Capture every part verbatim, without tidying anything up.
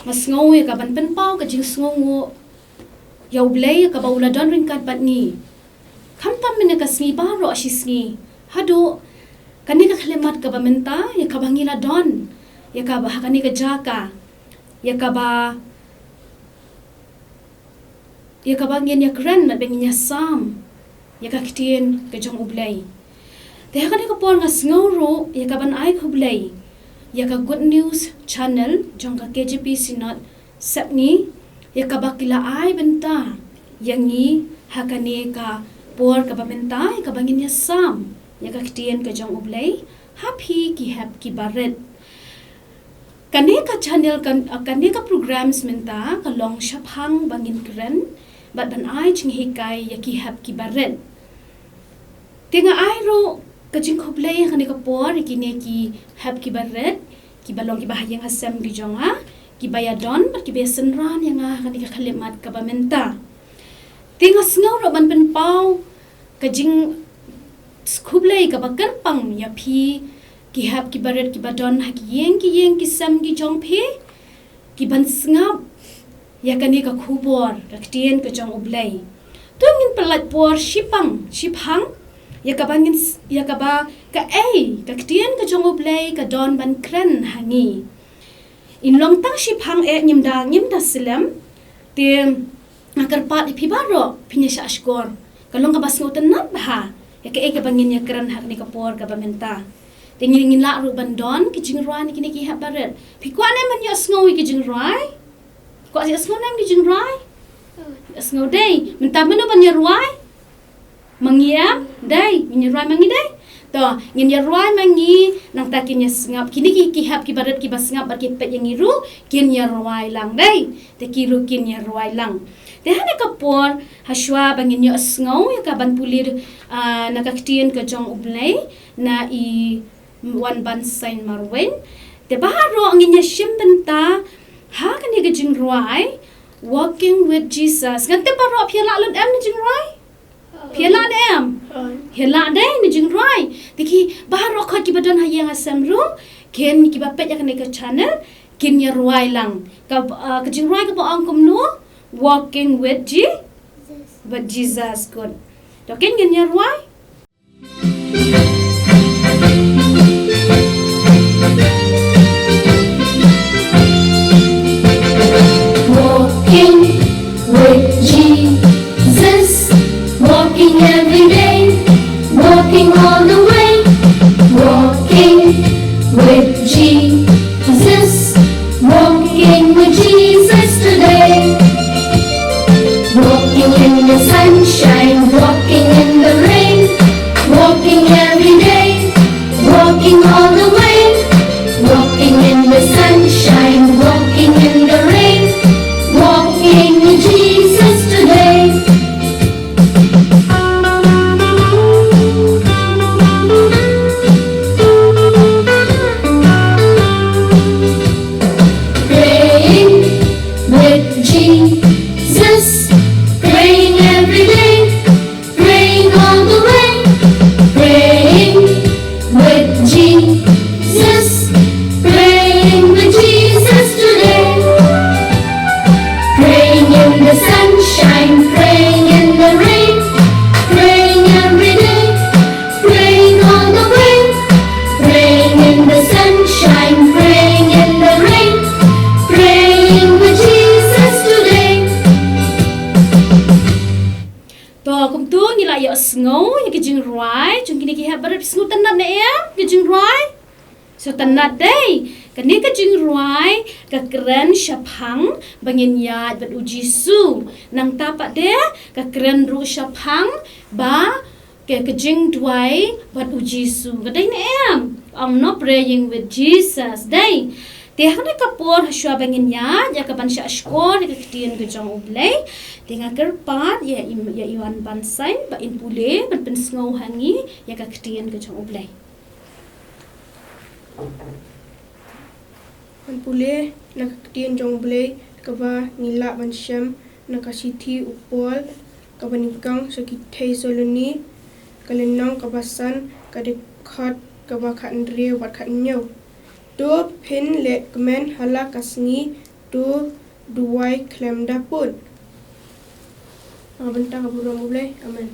Nga sngew ïa ka ban pynpaw ka jingsngewnguh ïa U Blei ïa kaba u la don ryngkat bad ngi. Khamtam mynne ka sngi baroh shi sngi. Haduh kane ka khyllipmat kaba mynta ïa kaba ngi la don. Ïa kaba ha kane ka jaka. Ïa kaba ïa kaba ngin ïa kren bad ba ngin ïa sam ïa ka ktien ka jong U Blei. Te ha kane ka por nga sngew ruh ïa ka ban ai khublei ïa ka Good News Channel jong ka K J P Synod Sepngi ïa kaba ki la ai bynta ïa ngi ha kane ka por kaba mynta ïa kaba ngin ïa sam ïa ka ktien ka jong U Blei ha phi ki hep ki barit. Kane ka channel kan, kane ka programs mynta ka long shaphang ba ngin kren bad ban ai jinghikai ïa ki hep ki barit. Te nga ai ruh ka jingkhublei ha kane ka por ïa kine ki hep ki barit kiba long kiba ha ïing ha sem ki jong nga kiba ïa don bad kiba ïa synran ïa nga ha kane ka khyllipmat kaba mynta. Te nga sngew ruh ban pynpaw ka jingkhublei kaba kyrpang ïa phi ki hep ki barit kiba don ha ki ïing ki ïing ki sem ki jong phi ki ban sngap ïa kane ka khubor ka ktien ka jong U Blei. To ngin pynlait por shipang shipang ïa kaba ngin ïa kaba kaei ka ktien ka jong U Blei ka don ban kren ha ngi. In long tang shipang eh ngim da ngim da slem. Te nga kyrpad ïa phi baroh phin ïa shah shkor. Ka long kaba sngewtynnat bha ïa kaei kaba ngin ïa kren ha kane ka por kaba mynta. Te ngin ngin lah ruh ban don ki jingrwai na kine ki hep barit. Phi kwah ne ban ïohsngew ïa ki jingrwai? Kwah ïohsngew ne em ki jingrwai? Ïohsngew dei. Mynta mano ban ïa rwai? Ma ngi em? Dei, ngin ïa rwai ma ngi dei. To, ngin ïa rwai ma ngi nangta kin ïa sngap. Kine ki ki hep ki barit kiba sngap bad ki peit ïa ngi ruh kin ïa rwai lang dei. Te ki ruh kin ïa rwai lang. Te ha kane ka por ha shuwa ba ngin ïohsngew ïa ka ban pule na ka ktien ka jong U Blei na i Wan Ban Sain Marwin. Te baroh ngin ïa shim bynta ha kane ka jingrwai Walking with Jesus. Ngan tip baroh phi ïa lah lut em na jingrwai? Phi ïa lah ne em? Phi ïa lah dei na jingrwai. Te ki baroh khot kiba don ha ïing ha sem ruh kin kiba peit ïa kane ka channel kin ïa rwai lang. Ka jingrwai kaba ong kumno? Walking with Je with Jesus. Good. To kin ngin ïa rwai. Walking with Jesus, walking every day, walking all the way, walking with Jesus, walking with Jesus today. Walking in the sunshine, walking in the rain, walking every day, walking all the way, walking in the sunshine, walking in the rain, walking with Jesus today. Praying with Jesus, praying every day, praying all the way, praying with Jesus, praying with Jesus today. Praying in the sunshine, praying in the rain, praying every day, praying all the way, praying in the sunshine, praying in the rain, praying with Jesus today. To kumtu ngi la ïohsngew ïa ki jingrwai jong kine ki hep barit. Sngewtynnat ne em ki jingrwai? Sngewtynnat dei. Kane ka jingrwai ka kren shaphang ba ngin ïaid bad U Jisu. Nangta pat de ka kren ruh shaphang ba ka jingduwai bad U Jisu. Ka dei ne em? Ong no, praying with Jesus dei. Te ha kane ka por ha shuwa ba ngin ïaid ïa ka ban shah shkor ïa ka ktien ka jong U Blei, te nga kyrpad ïa i Wan Ban Sain ba in pule ban pynsngew ha ngi ïa ka ktien ka jong U Blei. Ban pule na ka ktien jong U Blei kaba ngi lah ban shem na ka shithi u Paul kaba nyngkong sha ki Thessaloni, ka lynnong kaba san, ka dkhot kaba khathynriew bad khathynñiew. To phin leh kmen ha la ka sngi To duwai khlem da pud. Nga bynta ka burom U Blei. Amen.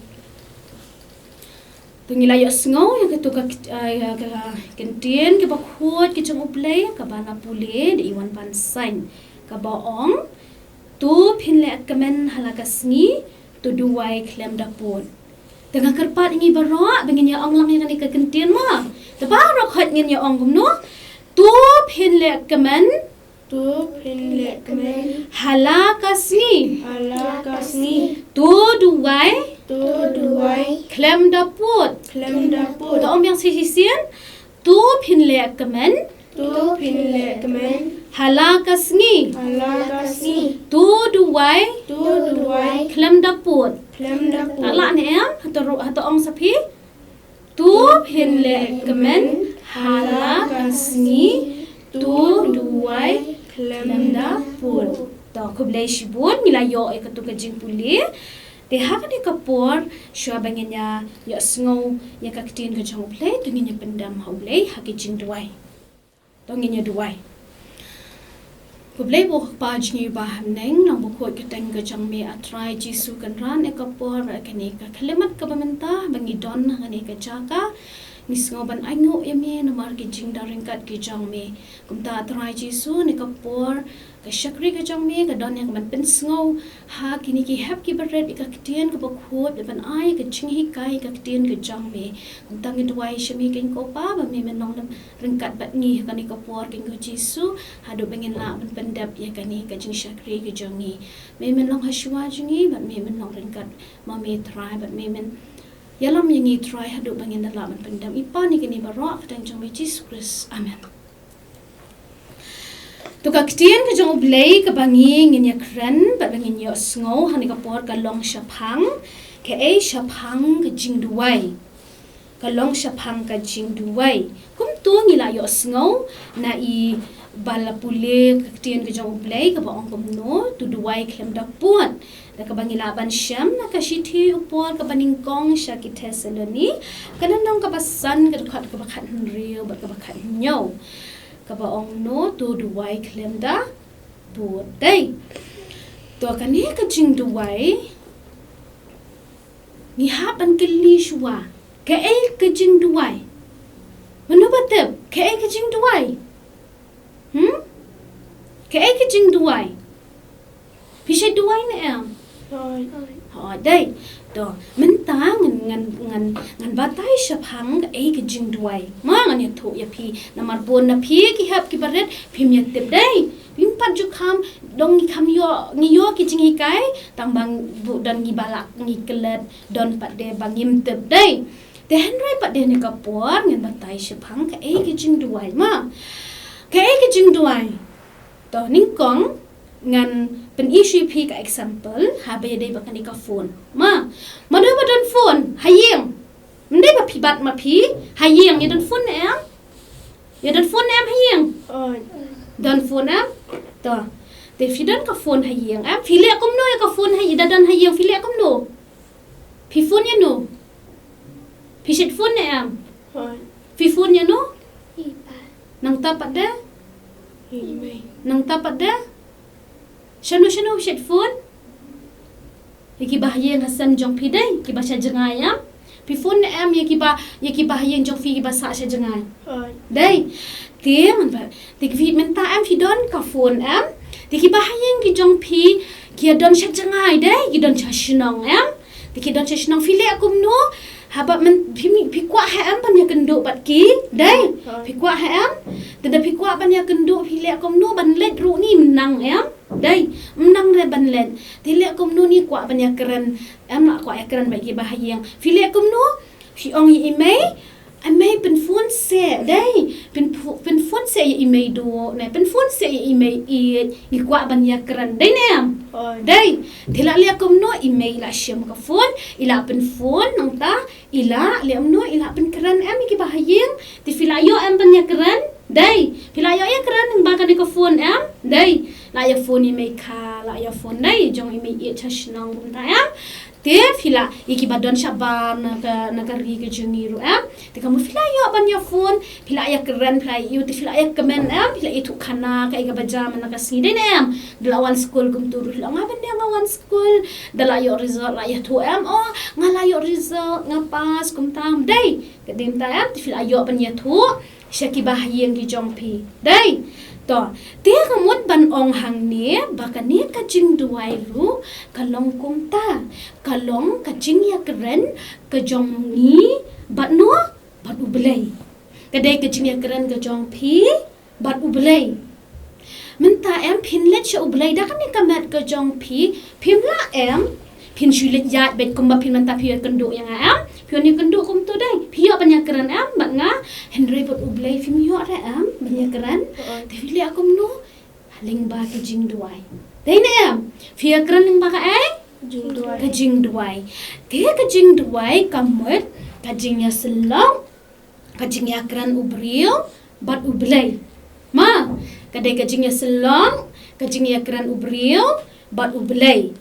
To ngi la ïohsngew ïa katu ka, ah, ïa ka ktien kaba khuid ka jong U Blei kaba la pule da i Wanbansain kaba ong, to phin leh kmen ha la ka sngi, to duwai khlem da pud. Te nga kyrpad ïa ngi baroh ba ngin ïa ong lang ïa kane ka ktien mo. Te baroh khoit ngin ïa ong kumno? To phin leh kmen To phin leh kmen ha la ka sngi, ha la ka sngi. To duwai, to duwai khlem da pud, khlem da pud. To ong biang shisien. To phin leh kmen, to phin leh kmen ha la ka sngi, ha la ka sngi. To duwai, to duwai khlem da pud. Khlem da pud. Lah ne em? Hato ru-, hato ong sa phi? To phin leh kmen ha la ka sngi, to duwai khlem da pud. To khublei shibun, ngi la ïoh ïa katu ka jingpule. Te ha kane ka por, shuwa ba ngin ïa ïohsngew ïa ka ktien ka jong U Blei, to ngin ïa pyndem ha U Blei ha ki jingduwai. To ngin ïa duwai. Khublei ko Kpa jong ngi ba ha bneng, nang ba khuid ka kyrteng ka jong me, A Trai Jisu, Kynrad ïa ka por bad kane ka khyllipmat kaba mynta ba ngi don ha kane ka jaka. Ngi sngew ban ainguh ïa me namar ki jingdon ryngkat ki jong me. Kumta A Trai Jisu, ïa ka por ka shakri ka jong me ka don ïa ka ban pynsngew ha kine ki hep ki barit ïa ka ktien kaba khuid, ban ai ka jinghikai ïa ka ktien ka jong me. Kumta ngi duwai sha me keiñ ko Pa ba me men long ryngkat bad ngi ha kane ka por keiñ ko Jisu, haduh ba ngin lah ban pyndep ïa kane ka jingshakri ka jong ngi. Me men long ha shuwa jong ngi bad me men long ryngkat ma me Trai bad me men ïalam ïa ngi Trai haduh ba ngin da lah ban pyndem. I Kpa, ïa kine baroh ha ka kyrteng jong me Jisu Khrist. Amen. To ka ktien ka jong U Blei kaba ngi ngin ïa kren bad ba ngin ïohsngew ha kane ka por ka long shaphang, kaei shaphang ka jingduwai. Ka long shaphang ka jingduwai. Kumto ngi la ïohsngew na i ba la pule ka ktien ka jong U Blei kaba ong kumno, to duwai khlem da pud. Da kaba ngi lah ban shem na ka shithi u Paul kaba nyngkong sha ki Thessaloni, ka lynnong kaba san, ka dkhot kaba khathynriew bad kaba khathynñiew. Kaba ong kumno, to duwai khlem da pud. Dei. To kane ka jingduwai ngi hap ban kylli shuwa. Kaei ka jingduwai? Mano ba tip kaei ka jingduwai? Hmm? Kaei ka jingduwai? Phi shait duwai ne em? Hooid. Hooid, dei. To, mynta ngan, ngan, ngan, ngan batai shaphang kaei ka jingduwai. Ma ngan ïathuh ïa phi, namar bun na phi ki hep ki barit phim ïa tip dei. Phim pat ju kham, dang ngi kham ïoh, ngi ïoh ki jinghikai, tang ba ngi bu-, don ngi ba lah ngi klet, don pat de ba ngim tip dei. Te hynrei pat de kane ka por ngan batai shaphang kaei ka jingduwai ma. Kaei ka jingduwai? To nyngkong ngan pyni shuwa ïa phi ka example, haba ïadei bad kane ka phone. Ma, mano ba don phone ha ïing? Ym dei ba phi bat ma phi, ha ïing ïa don phone ne em? Ïa don phone ne em ha ïing? Hooid. Don phone em? To. Te phi don ka phone ha ïing em? Phi leh kumno ïa ka phone ha ïing, da don ha ïing phi leh kumno? Phi phone ïa no? Phi shait phone ne em? Hooid. Phi phone ïa no? Ïa i pa. Nangta pat de? Ïa i mei. Nangta pat de? Shano shano phi shait phone? Ïa kiba ha ïing ha sem jong phi dei, kiba sha jngai em? Phi phone ne em ïa kiba, ïa kiba ha ïing jong phi kiba sah sha jngai? Hooid. Dei. Te mynta, te phi mynta em phi don ka phone em? Te kiba ha ïing ki jong phi ki ïa don sha jngai dei, ki don sha shnong em? Te ki don sha shnong, phi leh kumno? Haba myn-, phi mi-, phi kwah ha em ban ïakynduh bad ki? Dei. Hooid. Phi kwah ha em? Te da phi kwah ban ïakynduh phi leh kumno, ban leit ruh ni ym nang em? Dei. Ym nang re ban leit. Te leh kumno, ni kwah ban ïakren em, lah kwah ïakren bad kiba ha ïing. Phi leh kumno? Phi ong ïa i mei, a mei pynphone seh, dei. Pynpho-, pynphone seh ïa i mei duh, ne pynphone seh ïa i mei ïeit, ngi kwah ban ïakren, dei ne em? Hooid. Dei. Te lah leh kumno, i mei i lah shim ka phone, i lah pynphone, nangta i lah leh kumno, i lah pynkren em ïa kiba ha ïing? Te phi lah ïoh em ban ïakren? Dei. Phi lah ïoh ïakren lyngba kane ka phone em? Dei. La ïa phone i mei ka, la ïa phone dei jong i mei i cha shnong kumta em. Te phi la ïa ki ba don shabar na ka, na ka ri ka jong i ruh em. Te ka mut phi la ïoh ban ïa phone, phi la ïa kren, phi la ïa, te phi la ïa kmen em, phi la ïa thuh khana ka ïa ka ba jia man la ka sngi dei ne em. Da la wan skul kumtu ruh phi la nga ban ïa nga wan skul. Da la ïoh result la ïa thuh em, oh nga la ïoh result, nga pass kumta em dei. Ka dei ta em, te phi la ïoh ban ïa thuh sha ki ba ha ïing ki jong phi. Dei. To, te ka mut ban ong hangne ba kane ka jingduwai ruh ka long kumta. Ka long ka jingïakren ka jong ngi bad no, bad U Blei. Ka dei ka jingïakren ka jong phi bad U Blei. Mynta em phin leit sha U Blei da kane ka met ka jong phi, phim lah em, phin shu leit ïaid beit kumba phin mynta phi ïakynduh ïa nga em. Phi wan ïakynduh kumtu dei. Phi ïoh ban ïakren em bad nga, hynrei bad U Blei phim ïoh re em ban ïakren. Te phi leh kumno? Lyngba ka jingduwai. Dei ne em? Phi ïakren lyngba kaei? Jingduwai. Ka jingduwai. Te ka jingduwai ka mut ka jingïasyllok, ka jingïakren u briew bad U Blei. Ma, ka dei ka jingïasyllok, ka jingïakren u briew bad U Blei.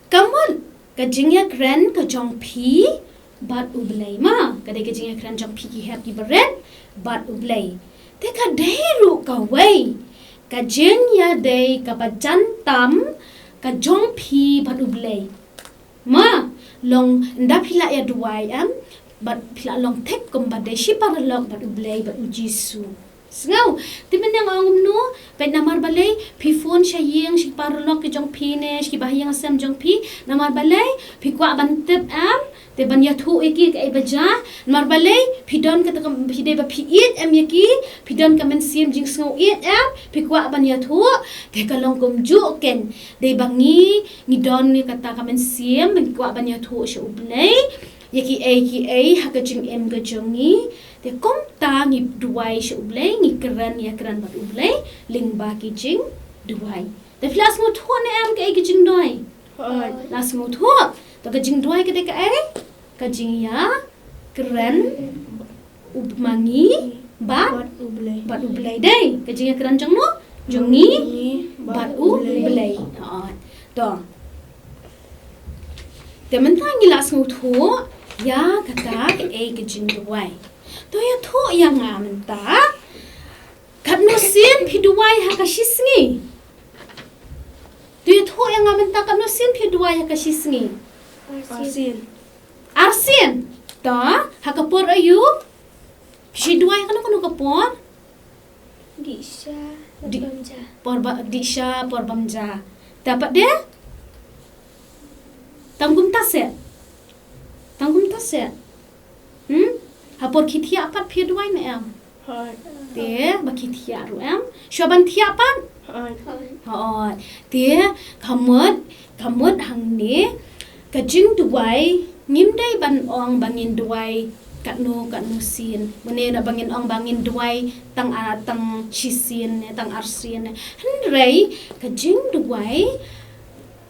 Ka mut ka jingïakren ka jong phi bad U Blei. Ma, ka dei ka jingïakren jong phi ki hep ki barit bad U Blei. Te ka dei ruh kawei ka jingïadei kaba jan tam ka jong phi bad U Blei. Ma, long ynda phi la ïaduwai em, bad phi la long thik kumba dei shi paralok bad U Blei bad U Jisu. Sngew, te mynne nga ong kumno, peit namar balei phi phone sha ïing sha ki paralok ki jong phi ne sha ki ba ha ïing ha sem jong phi, namar balei phi kwah ban tip em, te ban ïathuh ïa ki kaei ba jia, namar balei phi don kata ka, phi dei ba phi ïeit em ïa ki, phi don ka mynsiem jingsngew ïeit em, phi kwah ban ïathuh, te ka long kumjuh kein, dei ba ngi, ngi don ïa kata ka mynsiem, ngi kwah ban ïathuh sha U Blei ïa kiei kiei ha ka jingim ka jong ngi, te kumta ngi duwai sha U Blei, ngi kren ïakren bad U Blei lyngba ki jingduwai. Te phi la sngewthuh ne em kaei ka jingduwai? Hooid. La sngewthuh. To ka jingduwai ka dei kaei? Ka jingïakren u ma ngi bad, bad U Blei. Bad U Blei dei. Ka jingïakren jong no? Jong ngi bad U Blei. Hooid. To. Te mynta ngi la sngewthuh ïa kata kaei ka jingduwai. To ïathuh ïa nga mynta. Katno sien phi duwai ha ka shisngi? To ïathuh ïa nga mynta katno sien phi duwai ha ka shisngi? Arsien. Arsien. To, ha ka por aïu? Phi duwai ha kano kano ka por? Dih sha, por bam ja. Por ba, dih sha, por bam ja. Te pat de? Tang kumta seh. Tang kumta seh. Hmm? Ha por khie thiah pat phi duwai ne em? Hooid. Te, ba khie thiah ruh em? Shuwa ban thiah pat? Hooid. Hooid. Te, ka mut, ka mut hangne, ka jingduwai, ngim dei ban ong ba ngin duwai katno, katno sien. Mane na ba ngin ong ba ngin duwai tang a, tang shisien ne, tang arsien ne. Hynrei, ka jingduwai,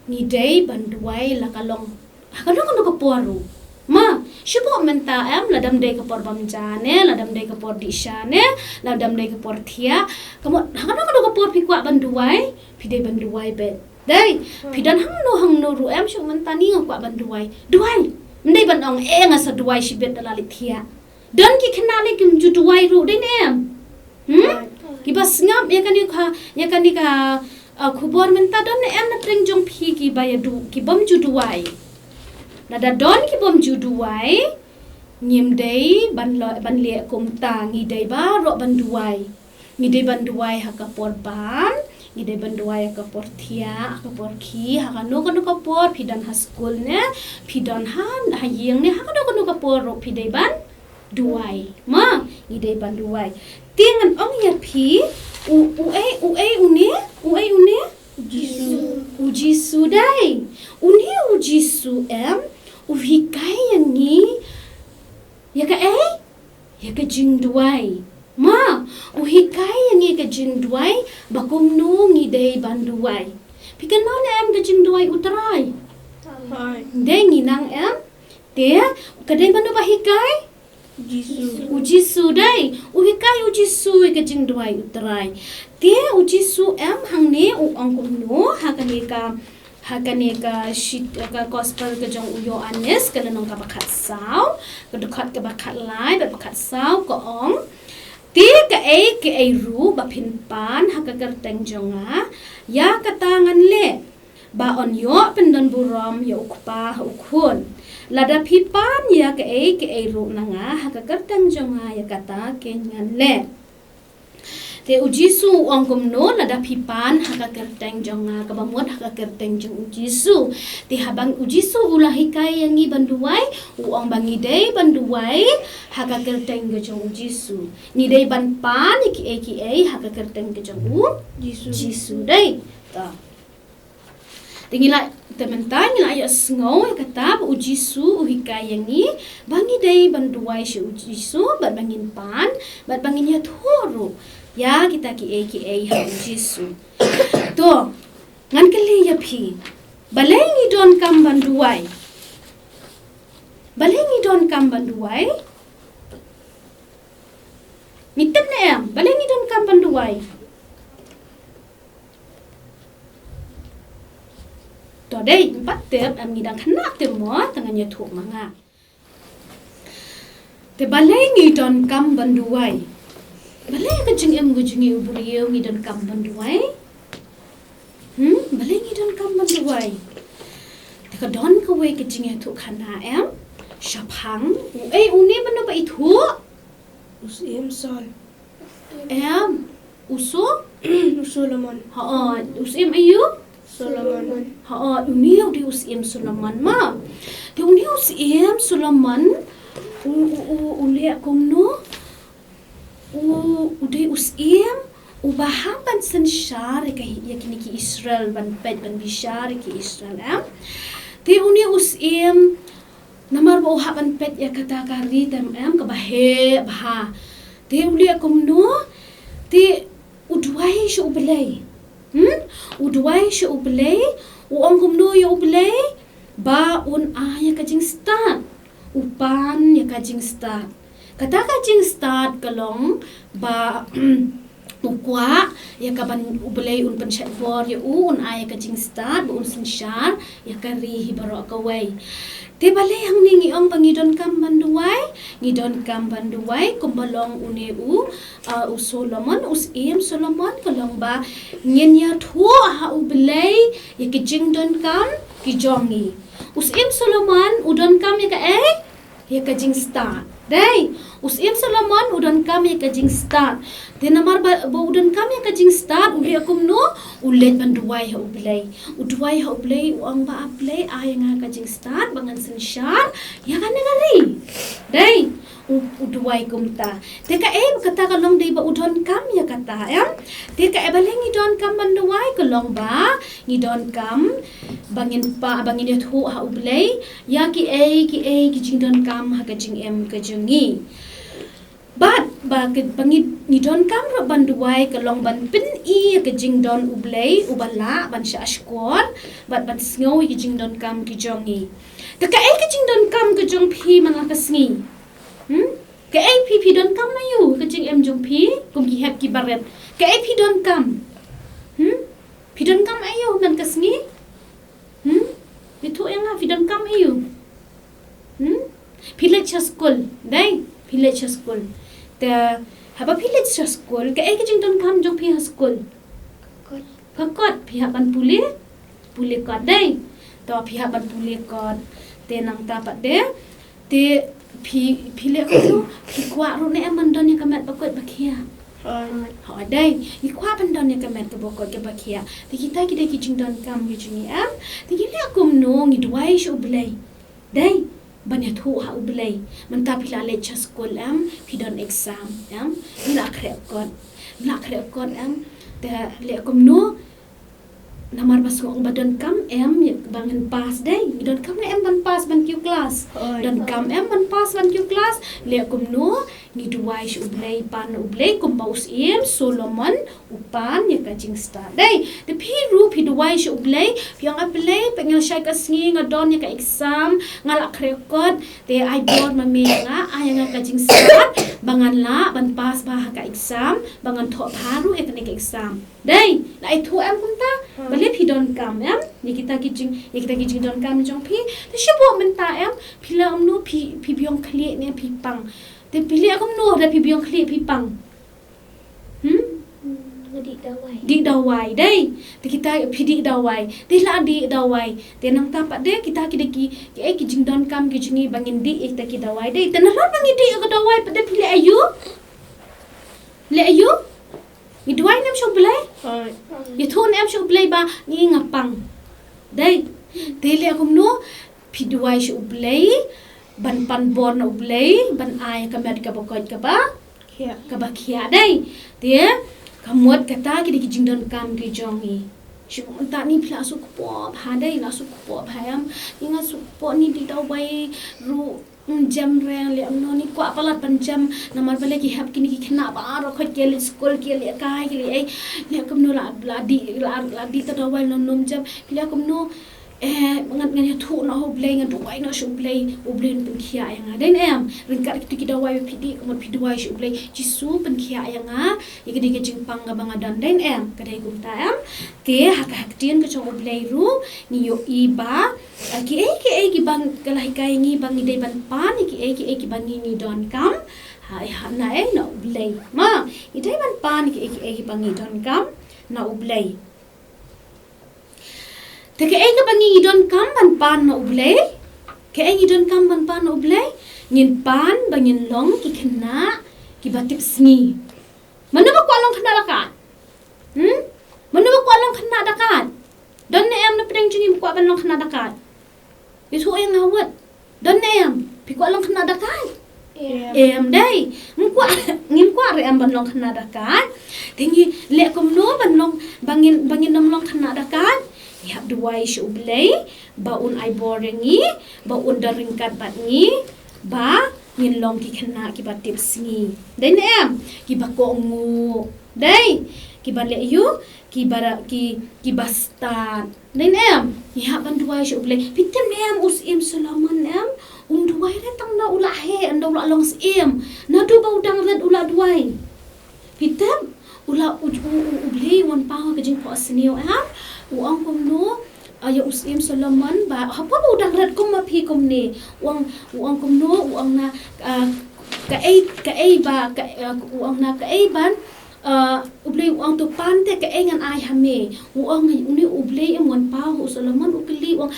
ngi dei ban duwai la ka long ha kano kano ka por ruh. Ma, shu buh mynta em, lada ym dei ka por bam ja ne, lada ym dei ka por dih sha ne, lada ym dei ka por thiah. Ka mut, ha kano kano ka por phi kwah ban duwai, phi dei ban duwai beit. Dei, phi don hangno hangno ruh em, shu mynta ni nga kwah ban duwai. Duwai. Ym dei ban ong, eh, nga sa duwai shibit da la leit thiah. Don ki khynnah lei kim ju duwai ruh dei ne em? Hmm? Kiba sngap ïa kane ka, ïa kane ka, ah, khubor mynta don ne em na pdeng jong phi kiba ïa du, ki bym ju duwai. Lada don ki bym ju duwai, ngim dei ban lo, ban leh kumta, ngi dei baroh ban duwai. Ngi dei ban duwai ha ka por bam, ngi dei ban duwai ha ka por thiah, ha ka por khie, ha kano kano ka por, phi don ha skul ne, phi don ha, ha ïing ne, ha kano kano ka por ruh phi dei ban duwai. Ma, ngi dei ban duwai. Te ngan ong ïa phi, u, uei, uei une, uei une? U Jisu. U Jisu dei. Une u Jisu em, u hikai ïa ngi, ïa kaei? Ïa ka jingduwai. Ma, u hikai ïa ngi ka jingduwai, ba kumno ngi dei ban duwai. Phi kynmaw ne em ka jingduwai u Trai? Hooid. Dei ngi nang em? Te, ka dei mano ba hikai? Jisu. U Jisu dei, u hikai u Jisu ïa ka jingduwai u Trai. Te u Jisu em hangne u ong kumno ha kane ka, ha kane ka shit, ka gospel ka jong u Ïoannis, ka lynnong kaba khatsaw, ka dkhot kaba khatlai bad ba khatsaw, ka ong. Te kaei kaei ruh ba phin pan ha ka kyrteng jong nga, ïa kata ngan leh, ba yn ïoh pyndonburom ïa u Kpa ha u Khun. Lada phi pan ïa kaei kaei ruh na nga ha ka kyrteng jong nga, ïa kata keiñ ngan leh. Te u Jisu u ong kumno, lada phi pan ha ka kyrteng jong nga, kaba mut ha ka kyrteng jong u Jisu. Te haba u Jisu u la hikai ïa ngi ban duwai, u ong ba ngi dei ban duwai ha ka kyrteng ka jong u Jisu. Ngi dei ban pan ïa kiei kiei ha ka kyrteng ka jong u Jisu. Jisu dei. Ta. Te ngi la, te mynta ngi la ïohsngew ïa kata ba u Jisu u hikai ïa ngi ba ngi dei ban duwai sha u Jisu bad ba ngin pan bad ba ngin ïathuh ruh ïa kita kiei kiei ha u Jisu. To, ngan kylli ïa phi. Balei ngi donkam ban duwai? Balei ngi donkam ban duwai? Ngi tip ne em? Balei ngi donkam ban duwai? To dei, ngim pat tip, em, ngi dang khynnah tip mo, te ngan ïathuh ma nga. Te balei ngi donkam ban duwai? Balei ka jingim ka jong ngi u briew ngi donkam ban duwai? Hmm, balei ngi donkam ban duwai? Te ka don kawei ka jingïathuhkhana em, shaphang uei une mano ba ithuh? U Syiem Saul. Em, u Su? U Solomon. Hooid, u Syiem aïu? Solomon. Hooid, une u dei u Syiem Solomon ma. Te une u Syiem Solomon, u, u, u, u leh kumno? U, u dei u Syiem uba hap ban synshar ïa ka, ïa kine ki Israel, ban peit ban bishar ïa ki Israel, em. Te une u Syiem, namar ba u hap ban peit ïa kata ka ri, te em, kaba heh bha. Te u leh kumno? Te u duwai sha u Blei. Hmm? U duwai sha u Blei, u ong kumno ïa u Blei? Ba un ai ïa ka jingstad. U pan ïa ka jingstad. Kata ka jingstad ka long ba u kwah ïa ka ban u Blei un pynshait bor ïa u, un ai ïa ka jingstad ba un synshar ïa ka ri hi baroh kawei. Te balei hangne ngi ong ba ngi donkam ban duwai? Ngi donkam ban duwai kumba long une u, ah, u Solomon, u Syiem Solomon, ka long ba ngin ïathuh ha u Blei ïa ki jingdonkam ki jong ngi. U Syiem Solomon u donkam ïa kaei? Ïa ka jingstad. Dei, u Syiem Solomon u donkam ïa ka jingstad. Te namar ba, ba u donkam ïa ka jingstad, u leh kumno? U leit ban duwai ha u Blei. U duwai ha u Blei, u ong ba, A Blei, ai ïa nga ka jingstad ba ngan synshar ïa kane ka ri. Dei, u, u duwai kumta. Te kaei, kata ka long dei ba u donkam ïa kata, em? Te kaei, balei ngi donkam ban duwai? Ka long ba ngi donkam ba ngin pan, ba ngin ïathuh ha u Blei ïa kiei kiei ki jingdonkam ha ka jingim ka jong ngi. Bad ba ka, ba ngi, ngi donkam ruh ban duwai ka long ban pyni ïa ka jingdon u Blei uba lah ban shah shkor bad ban sngew ïa ki jingdonkam ki jong ngi. Te kaei ka jingdonkam ka jong phi man la ka sngi? Hmm? Kaei phi, phi donkam aïu ha ka jingim jong phi kum ki hep ki barit? Kaei phi donkam? Hmm? Phi donkam aïu man ka sngi? Hmm? Ïathuh ïa nga, phi donkam aïu? Hmm? Phi leit sha skul, dei? Phi leit sha skul. Te haba phi leit sha skul, kaei ka jingdonkam jong phi ha skul? Ka kot. Ka kot, phi hap ban pule? Pule kot, dei? To phi hap ban pule kot. Te nangta pat de, te phi, phi leh kumno, phi kwah ruh ne em ban don ïa ka met ba koit ba khiah? Hooid. Hooid, dei, ngi kwah ban don ïa ka met kaba koit kaba khiah. Te kita ki dei ki jingdonkam ki jong ngi, em? Te ngi leh kumno, ngi duwai sha u Blei, dei, ban ïathuh ha u Blei. Mynta phi la leit sha skul, em, phi don exam, em? Ngi la khreh kot. Ngi la khreh kot, em? Te leh kumno, namar ba sngewbha ba donkam em ba ngan pass, dei? Donkam ne em ban pass ban kiew klas? Hooid. Donkam em ban pass ban kiew klas? Leh kumno, Ngi duwai sha U Blei, pan na U Blei, kumba u Syiem Solomon u pan ïa ka jingstad. Dei, te phi ruh phi duwai sha U Blei, phi ong, A Blei, pat ngi la shai ka sngi nga don ïa ka exam, nga la khreh kot, te ai bor ma me ïa nga, ai ïa nga ka jingstad ba ngan lah ban pass bha ha ka exam, ba ngan thoh bha ruh ïa kane ka exam. Dei, la ithuh em kumta? Balei phi donkam em? Ïa kita ki jing, ïa kita ki jingdonkam jong phi. Te shu buh mynta em, phi leh kumno, phi, phi biang khlieh ne phi pang? Te phi leh kumno da phi biang khlieh phi pang? Hmm? Dih dawai. Dih dawai, dei. Te kita phi dih dawai. Te la dih dawai. Te nangta pat dei kita ki dei ki, ki, eh, ki jingdonkam ki jong ngi ba ngin dih ïa kita ki dawai. Dei, te nalor ba ngi dih ïa ka dawai pat dei phi leh aïu? Leh aïu? Ngi duwai ne em sha U Blei? Ïathuh ne em sha U Blei ba ngi nga pang? Dei. Te leh kumno? Phi duwai sha U Blei ban pan bor na U Blei ban ai ka met kaba koit kaba, kaba khiah, dei. Te ka mut kata ki dei ki jingdonkam ki jong ngi. Shu mynta ni phi la suk pop ha, dei, la suk pop ha em. Ngi nga suk pop ni dih dawai ruh. Ym jem re, leh kumno ni kwah palat ban jem, namar balei ki hep kine ki khynnah baroh khoit ki leit skul, ki leit kai, ki leit ei. Leh kumno la, la dih, la, la dih ta dawai, la nym jem. Leh kumno, eh, ngan, ngan ïathuh noh ha U Blei, ngan duwai noh sha U Blei, U Blei un pynkhiah ïa nga. Dei ne em, ryngkat kito ki dawai ba phi dih, kumno phi duwai sha U Blei, Jisu pynkhiah ïa nga ïa kane ka jingpang kaba nga don. Dei ne em, ka dei kumta em. Te ha ka, ha ka ktien ka jong U Blei ruh ngi ïohi ba, ah, kiei kiei kiba ka la hikai ngi ba ngi dei ban pan ïa kiei kiei kiba ngi, ngi donkam. Ha, ha, na, eh, na U Blei. Ma, ngi dei ban pan ïa kiei kiei kiba ngi donkam na U Blei. Te kaei kaba ngi, ngi donkam ban pan na U Blei? Kaei ngi donkam ban pan na U Blei? Ngin pan ba ngin long ki khynnah kiba tipsngi. Mano ba kwah long khynnah dakait? Hmm? Mano ba kwah long khynnah dakait? Don ne em na pdeng jong ngi ba kwah ban long khynnah dakait? Ïathuh ïa nga wut. Don ne em? Phi kwah long khynnah dakait? Em. Em dei. Ngim kwah, ngim kwah re em ban long khynnah dakait. Te ngi leh kumno ban long, ba ngin, ba ngin nym long khynnah dakait? Ngi hap duwai sha U Blei ba un ai bor ïa ngi, ba un don ryngkat bad ngi, ba ngin long ki khynnah kiba tipsngi. Dei ne em? Kiba kohnguh. Dei, kiba leh aïu, kiba ra-, ki, kiba stad. Dei ne em? Ngi hap ban duwai sha U Blei. Phi tip ne em u Syiem Solomon em? Um duwai re tang na u la heh, ynda u la long syiem. Naduh ba u dang rit u la duwai. Phi tip? U la u, u, u, U Blei u wan paw ha ka jingphohsniew em. U ong kumno, ah, ïa u Syiem Solomon ba, hapoh ba u dang rit kum ma phi kumne. U ong, u ong kumno, u ong na, ah, kaei, kaei ba, ka, ah, u ong na kaei ban, ah, U Blei u ong to pan te kaei ngan ai ha me. U ong une U Blei em wan paw ha u Solomon u kylli u ong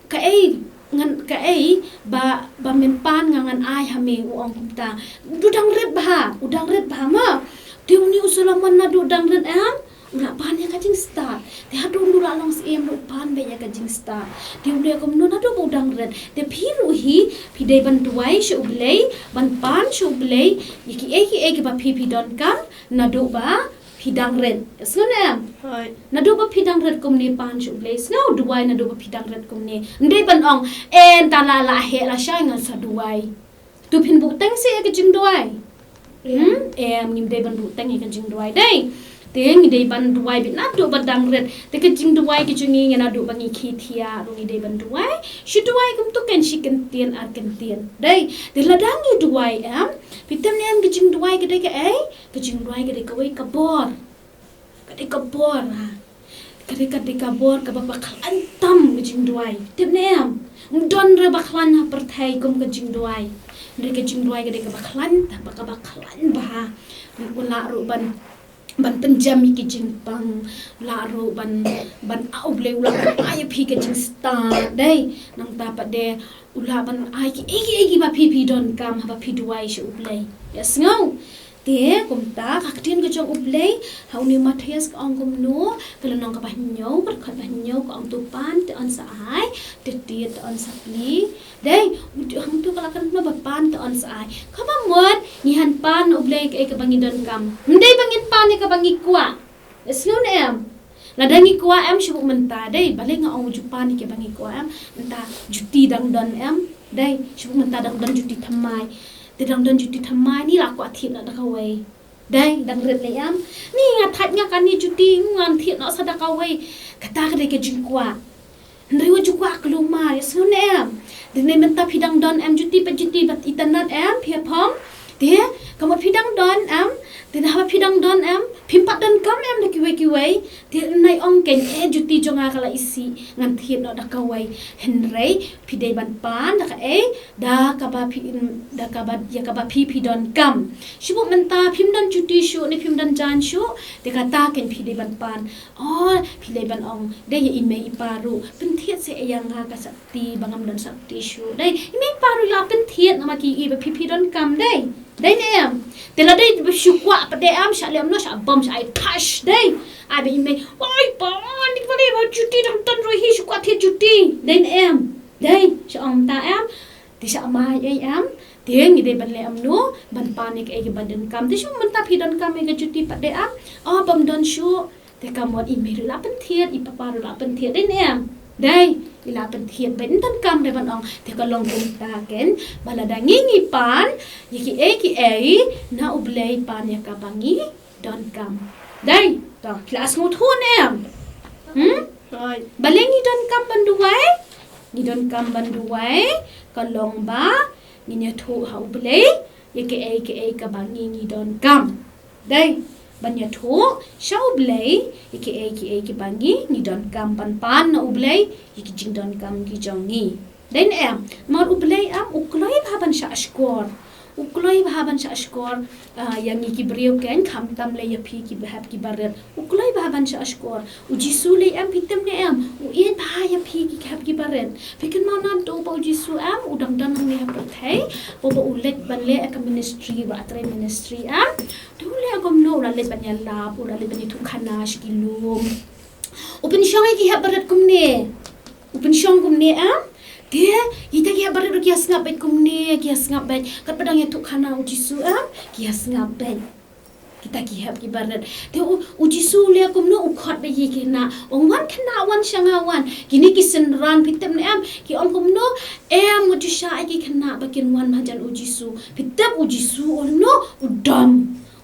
kaei ngan, kaei ba, ba men pan nga ngan ai ha me u ong kumta. U dang rit bha, u dang rit bha ma. Te une u Solomon naduh dang rit em, u la pan ïa ka jingstad. Te haduh u la long syiem ruh u pan beit ïa ka jingstad. Te U Blei kumno naduh ba u dang rit. Te phi ruh hi, phi dei ban duwai sha U Blei, ban pan sha U Blei, ïa kiei kiei kiba phi phi donkam, naduh ba phi dang rit. Sngew ne em? Hooid. Naduh ba phi dang rit kumne pan sha U Blei. Sngew, duwai naduh ba phi dang rit kumne. Ym dei ban ong, eh, ynda la, la heh la shai ngan sa duwai. To phin buhteng seh ïa ka jingduwai. Hmm? Em, ngim dei ban buhteng ïa ka jingduwai. Dei. Te ngi dei ban duwai beit naduh ba dang rit. Te ka jingduwai ka jong ngi naduh ba ngi khie thiah ruh ngi dei ban duwai. Shu duwai kumto kan shi kyntien ar kyntien. Dei. Te lada ngi duwai em, phi tip ne em ka jingduwai ka dei kaei? Ka jingduwai ka dei kawei ka bor. Ka dei ka bor, ha. Ka dei, ka dei ka bor kaba, ba khlaiñ tam ka jingduwai. Tip ne em? Ym don re ba khlaiñ ha pyrthei kum ka jingduwai. Hynrei ka jingduwai ka dei kaba khlaiñ tam, ba kaba khlaiñ bha. U lah ruh ban, ban pynjem ïa ki jingpang. U lah ruh ban, ban, ah, U Blei u lah ban ai ïa phi ka jingstad. Dei, nangta pat de u lah ban ai kiei kiei kiba phi phi donkam haba phi duwai sha U Blei. Ïa sngew. Te kumta ka ktien ka jong U Blei ha une u Mathaios ka ong kumno, ka lynnong kaba hynñiew, ka dkhot ba hynñiew ka ong to pan te yn sa ai, to tied te yn sa plie. Dei, u, hangto ka la kren kumno ba pan te yn sa ai. Kaba mut ngi hap pan na U Blei kaei kaba ngi donkam. Ym dei ba ngin pan ïa kaba ngi kwah. Ïa sngew ne em? Lada ngi kwah em shu buh mynta, dei, balei nga ong ju pan ïa kaba ngi kwah em, mynta juti dang don em, dei, shu buh mynta dang don juti thymmai. Te dang don juti thymmai, ni la kwah thied noh da kawei. Dei, dang rit ne em. Ni nga thait nga kane juti, ngan thied noh sa da kawei. Kata ka dei ka jingkwah. Hynrei wat ju kwah kulmar, ïa sngew ne em. Te ne mynta phi dang don em juti, pat juti bad itynnad em, phi ïa phong. Te, ka mut phi dang don em. Te haba phi dang don em, phim pat donkam em da kiwei kiwei. Te nai ong kein, eh, juti jong nga ka la isih, ngan thied noh da kawei. Hynrei phi dei ban pan da kaei, da kaba phi, da kaba, ïa kaba phi, phi donkam. Shu mynta phim don juti shuh ne phim don jaiñ shuh, te kata kein phi dei ban pan. Oh, phi dei ban ong, dei ïa i mei i pa ruh, pynthied seh ïa nga ka sopti ba ngam don sopti shuh. Dei, i mei i pa ruh la pynthied namar ki i ba phi, phi donkam, dei. Dei ne em. Te la dei ba shu kwah pat de em, shah leh kumno, shah bom, shah ai pash, dei. Ai ba i mei, oi pa, ni pa dei ba juti dang tan ruh hi, shu kwah thied juti. Dei ne em. Dei, shah ong ta em. Te shah mai ei em. Te ngi dei ban leh kumno, ban pan ïa kaei kaba donkam. Te shu mynta phi donkam ïa ka juti pat de em. Oh, bym don shuh. Te ka mut i mei ruh la pynthied, i papa ruh la pynthied, dei ne em. Dei, i la pynthied, ba ym donkam dei ban ong, te ka long kumta kein, ba lada ngi ngi pan ïa kiei kiei na U Blei, pan ïa kaba ngi donkam. Dei, to, phi la sngewthuh ne em. Hmm? Hooid. Balei ngi donkam ban duwai? Ngi donkam ban duwai, ka long ba ngin ïathuh ha U Blei ïa kiei kiei kaba ngi ngi donkam. Dei, ban ïathuh sha U Blei ïa kiei kiei kiba ngi ngi donkam, ban pan na U Blei ïa ki jingdonkam ki jong ngi. Dei ne em, namar U Blei em u kloi bha ban shah shkor. U kloi bha ban shah shkor, ah, ïa ngi ki briew kein, khamtam lei ïa phi kiba hep kiba rit. U kloi bha ban shah shkor. U Jisu lei em, phi tip ne em, u ïeit bha ïa phi ki hep kiba rit. Phi kynmaw naduh ba U Jisu em u dang don hangne ha pyrthei, ba, ba u leit ban leh ka ministry, ba trei ministry em. Te u leh kumno? U la leit ban ïalap, u la leit ban ïathuh khana sha ki lum. U pynshong ïa ki hep ba rit kumne. U pynshong kumne em. Te kita ki hep ba rit ruh ki ïa sngap beit kumne, ki ïa sngap beit. Katba dang ïathuh khana U Jisu em, ki ïa sngap beit. Kita ki hep kiba rit. Te u, U Jisu u leh kumno? U khot beit ïa ki khynnah. Ong, wan khynnah, wan sha nga wan. Kine ki synran, phi tip ne em, ki ong kumno? Em, wat ju shah ïa ki khynnah ba kin wan hajan U Jisu. Phi tip U Jisu u ong kumno? U dom.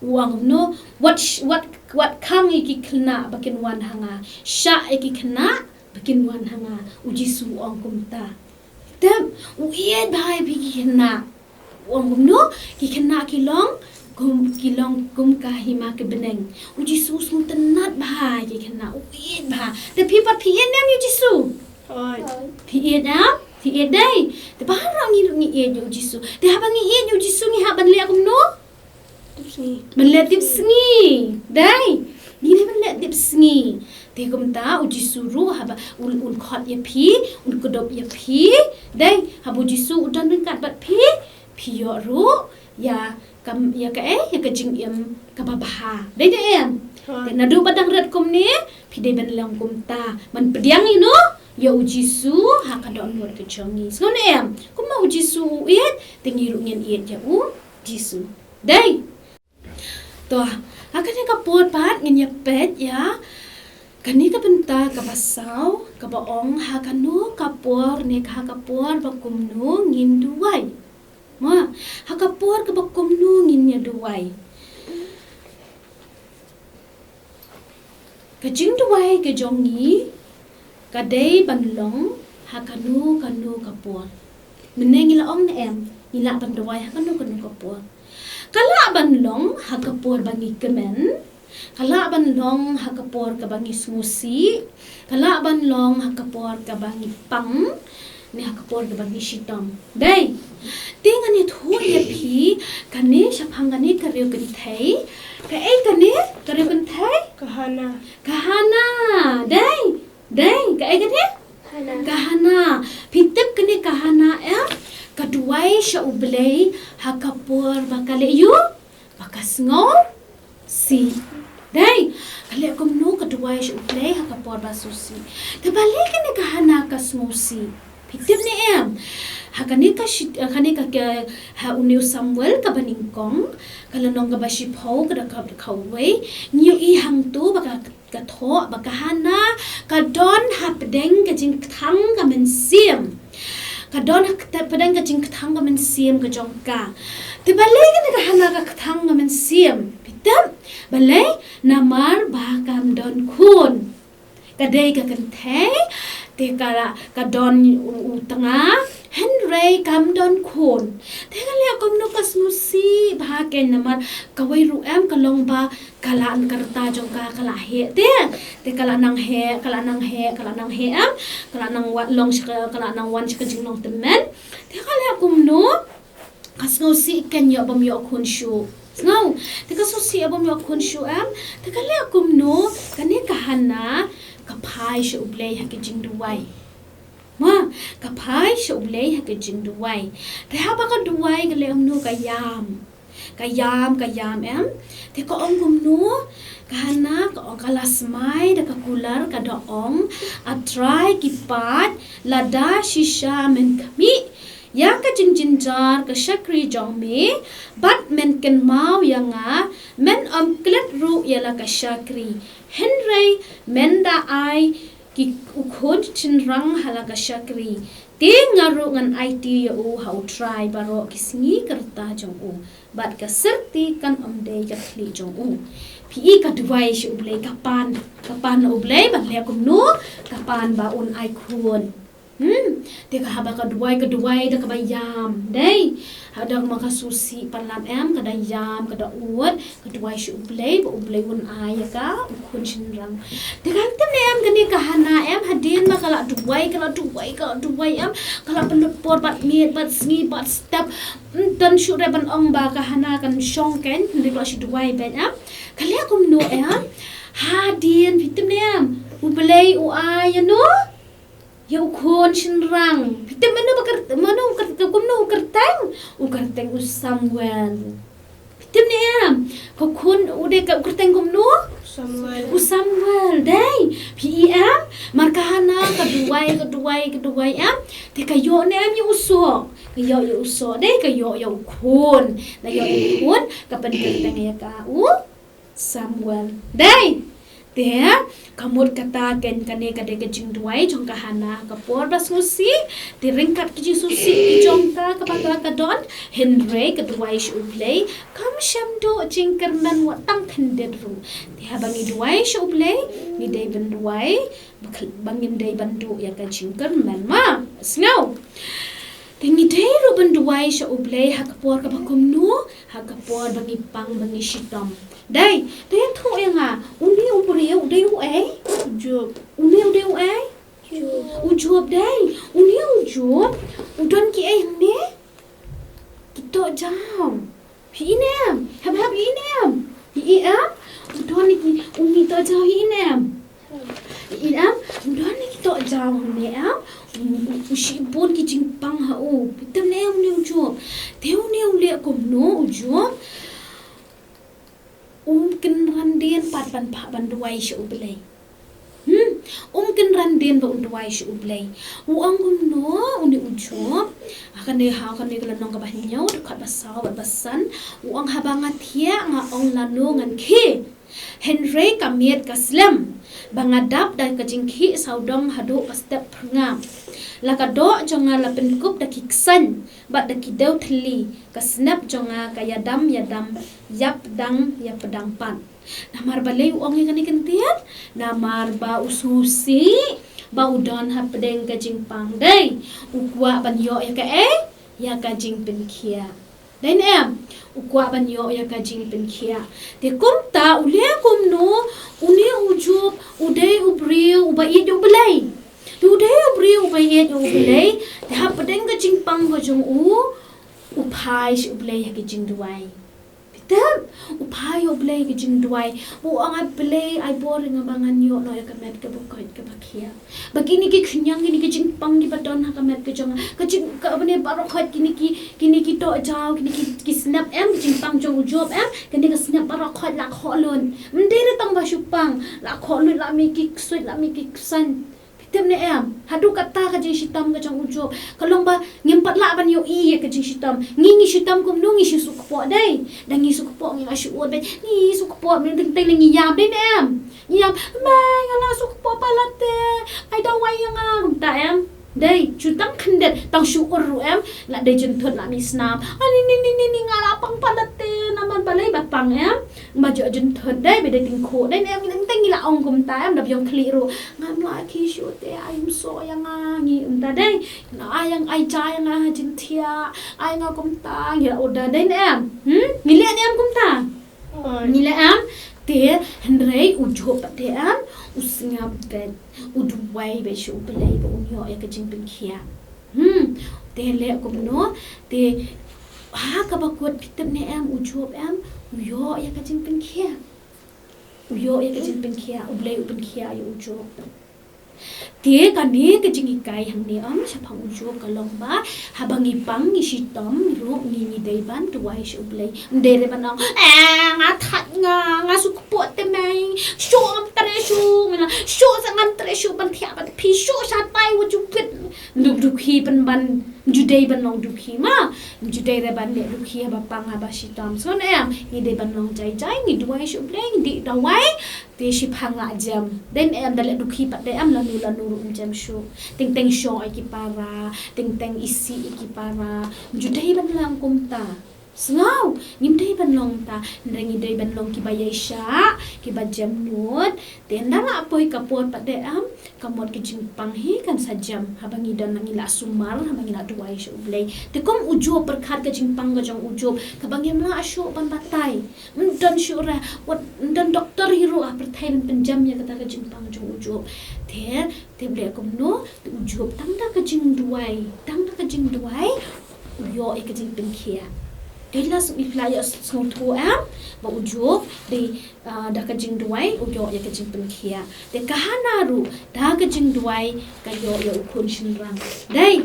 U ong kumno? Wat sh-, wat, wat khang ïa ki khynnah ba kin wan ha nga. Shah ïa ki khynnah ba kin wan ha nga. U Jisu u ong kumta. Tip, u ïeit bha ïa phi ki khynnah. U ong kumno? Ki khynnah ki long kum, ki long kum ka hima ka bneng. U Jisu u sngewtynnad bha ïa ki khynnah, u ïeit bha. Te phi pat phi ïeit ne em ïa U Jisu? Hooid. Phi ïeit em? Phi ïeit, dei. Te baroh ngi ruh ngi ïeit ïa U Jisu. Te haba ngi ïeit ïa U Jisu ngi hap ban leh kumno? Tipsngi. Ban leh tipsngi. Dei. Ngi dei ban leh tipsngi. Te kumta U Jisu ruh haba un, un khot ïa phi, un kdup ïa phi. Dei, haba U Jisu u don ryngkat bad phi, phi ïoh ruh ïa ka, ïa kaei, ïa ka jingim kaba bha. Dei ne em? Hooid. Te naduh ba dang rit kumne, phi dei ban long kumta. Ban pdiang ïa no, ïa U Jisu ha ka dohnud ka jong ngi. Sngew ne em? Kumba U Jisu u ïeit, te ngi ruh ngin ïeit ïa U Jisu. Dei. To, ha kane ka por pat ngin ïa peit ïa kane ka bynta kaba saw, kaba ong ha kano ka por ne ha ka por ba kumno ngin duwai. Mo, ha ka por kaba kumno ngin ïa duwai. Ka jingduwai ka jong ngi ka dei ban long ha kano kano ka por. Mynne ngi la ong ne em, ngi lah ban duwai ha kano kano ka por. Ka lah ban long ha ka por ba ngi kmen, ka lah ban long ha ka por kaba ngi sngewsih, ka lah ban long ha ka por kaba ngi pang, ne ha ka por kaba ngi shitom. Dei. Te ngan ïathuh ïa phi kane shaphang kane ka riew kynthei. Kaei kane ka riew kynthei? Ka Hana. Ka Hana. Dei. Dei, kaei kane? Hana. Ka Hana. Phi tip kane ka Hana em? Ka duwai sha U Blei ha ka por ba ka leh ïa u, ba ka sngewsih. Dei, ka leh kumno? Ka duwai sha U Blei ha ka por ba sngewsih. Te balei kane ka Hana ka sngewsih? Phi tip ne em? Ha kane ka shi-, ha kane ka, ka, ha une u Samuel kaba nyngkong, ka lynnong kaba shiphew, ka dkhot kawei, ngi ïohi hangto ba ka, ka thoh ba ka Hana ka don hapdeng ka jingkthang ka mynsiem. Ka don ha kata pdeng ka jingkthang ka mynsiem ka jong ka. Te balei kane ka Hana ka kthang ka mynsiem? Phi tip, balei? Namar ba kam don khun. Ka dei ka kynthei, te ka la, ka don u, u tnga, hynrei kam don khun. Te ka leh kumno? Ka sngewsih bha kein namar kawei ruh em ka long ba ka la, ka rta jong ka ka la heh te. Te ka la nang heh, ka la nang heh, ka la nang heh em. Ka la nang wan long sha ka, ka la nang wan sha ka jinglong tymmen. Te ka leh kumno? Ka sngewsih kein ïoh bym ïoh khun shuh. Sngew. Te ka sngewsih ïoh bym ïoh khun shuh em. Te ka leh kumno? Kane ka Hana ka phai sha U Blei ha ka jingduwai. Ma, ka phai sha U Blei ha ka jingduwai. Te haba ka duwai ka leh kumno? Ka ïam. Ka ïam, ka ïam em. Te ka ong kumno? Ka Hana ka ong, ka la smai da ka kular, ka da ong, A Trai ki paid, lada shisha men khmih ïa ka jingjynjar ka shakri jong me, bad men kynmaw ïa nga, men ym klet ruh ïa la ka shakri. Hynrei men da ai ki, u khun shynrang ha la ka shakri. Te nga ruh ngan aiti ïa u ha U Trai baroh ki sngi ka rta jong u, bad ka syrti kan ym dei ka khlieh jong u. Phi i, ka duwai sha U Blei, ka pan, ka pan U Blei ban leh kumno? Ka pan ba un ai khun. Hmm, te ka haba ka duwai, ka duwai da kaba ïam. Dei. Haba ma ka sngewsih palat em, ka da ïam, ka da ud, ka duwai sha U Blei ba U Blei un ai ïa ka u khun shynrang. Te ka tip ne em kane ka Hana em, hadien ba ka la duwai, ka la duwai, ka la duwai em, ka la pynlut por bad miet, bad sngi, bad step. Ym don shuh re ban ong ba ka Hana kan shong kein, hynrei ka la shu duwai beit em. Ka leh kumno em? Hadien, phi tip ne em, U Blei u ai ïa no? Ïa u khun shynrang. Phi tip mano ba kyr-, mano u kyr-, kumno u kyrteng? U kyrteng u Samuel. Phi tip ne em? Ka khun u dei ka, u kyrteng kumno? Samuel. U Samuel, dei. Phi i em? Mar ka Hana ka duwai, ka duwai, ka duwai em. Te ka ïoh ne em ïa u soh? Ka ïoh ïa u soh, dei, ka ïoh ïa u khun. Na ïoh ïa u khun, ka pynkyrteng ïa ka u Samuel. Dei. Te, ka mut kata kein kane ka dei ka jingduwai jong ka Hana ha ka por ba sngewsih. Te ryngkat ki jingsngewsih ki jong ka kaba ka, ka don, hynrei ka duwai sha U Blei kam shym duh jingkyrmen wat tang khyndiat ruh. Te haba ngi duwai sha U Blei, ngi dei ban duwai ba khl-, ba ngim dei ban duh ïa ka jingkyrmen, ma. Sngew. Te ngi dei ruh ban duwai sha U Blei ha ka por kaba kumno? Ha ka por ba ngi pang, ba ngi shitom. Dei, te ïathuh ïa nga, une u briew u dei uei? U Job. Une u dei uei? Job. U Job, dei. Une u Job u don kiei hangne? Ki tohjaw. Phi i ne em? Hep hep, phi i ne em? Phi i em? U don ki, une tohjaw, phi i ne em? Phi i em? U don ki tohjaw hangne em? U, u, u shibun ki jingpang ha u. Phi tip ne em une u Job? Te une u leh kumno u Job? Um kynran dien pat ban phah ban duwai sha U Blei. Hmm, um kynran dien ba un duwai sha U Blei. U ong kumno une u Job? Ha kane, ha kane ka lynnong kaba hynñiew, dkhot ba saw bad ba san. U ong, haba nga thiah nga ong lano ngan khie. Hynrei ka miet ka slem. Ba nga dap da ka jingkhih sawdong haduh ka step phyrngab. La ka doh jong nga la pynkup da ki ksain bad da ki dew thylli, ka snep jong nga ka ïadam ïadam, ïapdang ïapdang pat. Namar balei u ong ïa kane ka kyntien? Namar ba u sngewsih ba u don hapdeng ka jingpang, dei. U kwah ban ïoh ïa kaei? Ïa ka jingpynkhiah. Dei ne em? U kwah ban ïoh ïa ka jingpynkhiah. Te kumta u leh kumno? Une u Job u dei u briew uba ïeit ïa U Blei. Te u dei u briew uba ïeit ïa U Blei. Te hapdeng ka jingpang ka jong u, u phai sha U Blei ha ka jingduwai. Phi tip, u phai ïa U Blei ha ka jingduwai. U ong, A Blei, ai bor ïa nga ba ngan ïoh noh ïa ka met kaba koit kaba khiah. Ba kine ki khñiang, kine ki jingpang kiba don ha ka met ka jong nga, ka jing, ka bane baroh khoit, kine ki, kine ki tohjaw, kine ki, ki snep em, ki jingpang jong u Job em, kine ki snep baroh khoit la khoh lut. Ym dei re tang ba shu pang, la khoh lut, la mih ki ksuid, la mih ki ksain. Phi tip ne em? Haduh katta ka jingshitom ka jong u Job ka long ba ngim pat lah ban ïohi ïa ka jingshitom. Ngi, ngi shitom kumno? Ngi shu suk kpoh, dei. Da ngi suk kpoh ngi la shu ud beit. Ngi suk kpoh, ngi teng teng ngi ïam, dei ne em? Ngi ïam, mei, nga la suk kpoh palat te. Ai dawai ïa nga, kumta em. Dei, shu tang khyndiat, tang shu ur ruh em, la dei jynthut la mih snam. Ah, ni, ni, ni, ni, ni, nga la pang pat la te, namar balei ba pang em. Ba jok jynthut dei, ba dei tyngkhuh dei, em, ngi teng teng ngi la ong kumta em, da biang khlieh ruh. Ngam lah khie shuh te, ai ym soh ïa nga, ngi kumta dei. Ai ïa nga, ai ja ïa nga ha jingthiah, ai nga kumta, ngi la ur da dei ne em. Hmm? Ngi leh ne em kumta? Ngi leh em. Te, hynrei u Job pat te em, u sngap beit. U duwai beit sha U Blei ba un ïoh ïa ka jingpynkhiah. Hmm, te leh kumno, te ha kaba kut phi tip ne em u Job em, u ïoh ïa ka jingpynkhiah. U ïoh ïa ka jingpynkhiah, U Blei u pynkhiah ïa u Job. Te kane ka jinghikai hangne em, shaphang u Job ka long ba, haba ngi pang ngi shitom ruh ngi, ngi dei ban duwai sha U Blei. Ym dei re ban ong, eh, nga thait nga, nga shu kpoh te mei, shuh ngam treh shuh, nga shuh sa ngam treh shuh ban thiah bad phi, shuh shatai wat ju pit. Ym dei dukhi pynban, ym ju dei ban long dukhi ma. Ym ju dei re ban leh dukhi haba pang haba shitom. So ne em, ngi dei ban long jai jai, ngi duwai sha U Blei, ngi dei duwai. Te shiphang la jem. Dei ne em, da leh dukhi pat dei em, lano lano ruh ym jem shuh. Teng teng shoh ïa ki para, teng teng isih ïa ki para. Ym ju dei ban long kumta. Sngew, ngim dei ban long ta, hynrei ngi dei ban long kiba ïaishah, kiba jem nud. Te ynda la poi ka por pat de em, ka mut ka jingpang hi kan sa jem, haba ngi don, ngi la sumar, haba ngi la duwai sha U Blei. Te kum u Job, pyrkhat ka jingpang ka jong u Job, kaba ngim lah shuh ban batai. Ym don shuh re, wat ym don doktor hi ruh ha pyrthei ban pynjem ïa kata ka jingpang jong u Job. Te, te U Blei kumno, te u Job tang da ka jingduwai, tang da ka jingduwai, u ïoh ïa ka jingpynkhiah. Te la sngewthuh em, ba u Job, dei, ah, da ka jingduwai, u ïoh ïa ka jingpynkhiah. Te ka Hana ruh, da ka jingduwai, ka ïoh ïa u khun shynrang. Dei,